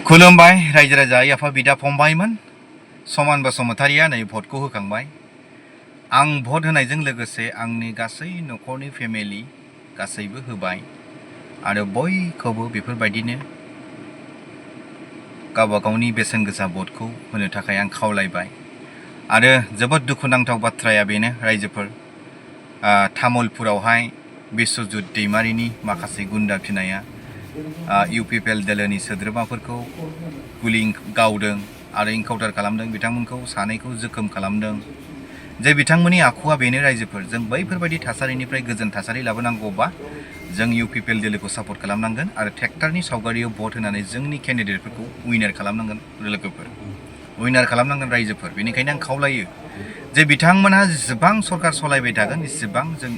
खुलुमबाय रायजो राजा आफा बिदा फंबायमोन समान बसुमतारिया नै भटखौ होखांबाय आं भट होनायजों लोगोसे आंनि गासै नखरनि फेमिलि गासैबो होबाय आरो बयखौबो बेफोरबायदिनो गावबा गावनि बेसेन गोसा भटखौ होनो थाखाय आं खावलायबाय आरो जोबोद दुखुनांथाव बाथ्राया बेनो रायजोफोर तामुलपुरावहाय बिस्वजित दैमारिनि माखासे गुन्दा फिनाया इउपिपिएल दोलोनि सोद्रोमाफोरखौ गुलि गावदों आरो इनकाउन्टार खालामदों बिथांमोनखौ सानैखौ जोखोम खालामदों जे बिथांमोननि आखुआ बेनो रायजोफोर जों बैफोरबायदि थासारिनिफ्राय गोजोन थासारि लाबोनांगौबा जों इउपिपिएल दोलोखौ सापर्ट खालामनांगोन आरो ट्रेक्टरनि सावगारियाव भट होनानै जोंनि केन्डिडेटफोरखौ उइनार खालामनांगोन लोगोफोर उइनार खालामनांगोन रायजोफोर बेनिखायनो आं खावलायो जे बिथांमोनहा जेसेबां सरकार सलायबाय थागोन एसेबां जों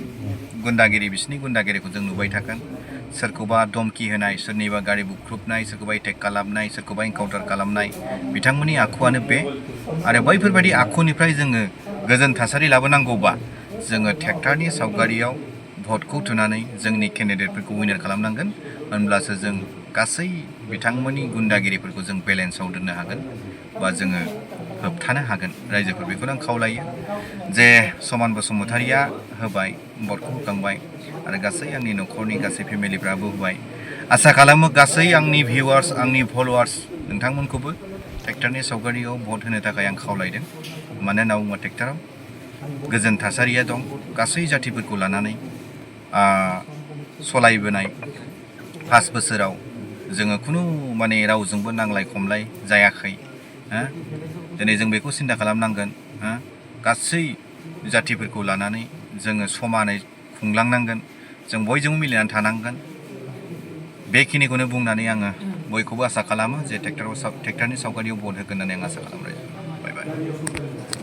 गुन्दागिरि बिसिनि गुन्दागिरिखौ जों नुबाय थागोन सोरखौबा धमकी होनाय सोरनिबा गारि बुख्रुबनाय सोरखौबा एटेक खालामनाय सोरखौबा इनकाउन्टार खालामनाय बिथांमोननि आखुआनो बे आरो बैफोरबायदि आखुनिफ्राय जोङो गोजोन थासारि लाबोनांगौबा जोङो ट्रेक्टरनि सावगारियाव भटखौ थुनानै जोंनि केन्डिडेटफोरखौ उइनार खालामनांगोन होनब्लासो जों गासै बिथांमोननि गुन्दागिरिफोरखौ जों बेलेन्सआव दोननो हागोन बा जोङो होबथानो हागोन रायजोफोर बेखौनो आं खावलायो जे समान बसुमतारिया होबाय भटखौ होखांबाय आरो गासै आंनि नखरनि गासै फेमिलिफ्राबो होबाय आसा खालामो गासै आंनि भिउवार्स आंनि फलोवार्स नोंथांमोनखौबो ट्रेक्टरनि सावगारियाव भट होनो थाखाय आं खावलायदों मानो होनना बुङोबा ट्रेक्टराव गोजोन थासारिया दं गासै जातिफोरखौ लानानै सलायबोनाय 5 बोसोराव जोङो खुनु माने रावजोंबो नांलाय खमलाय जायाखै दिनै जों बेखौ सिन्था खालामनांगोन गासै जातिफोरखौ लानानै जोङो समानै खुंलांनांगोन जों बयजोंबो मिलायनानै थानांगोन बेखिनिखौनो बुंनानै आङो बयखौबो आसा खालामो जे ट्रेक्टरनि सावगारियाव भट होगोन होननानै आं आसा खालामो बाय बाय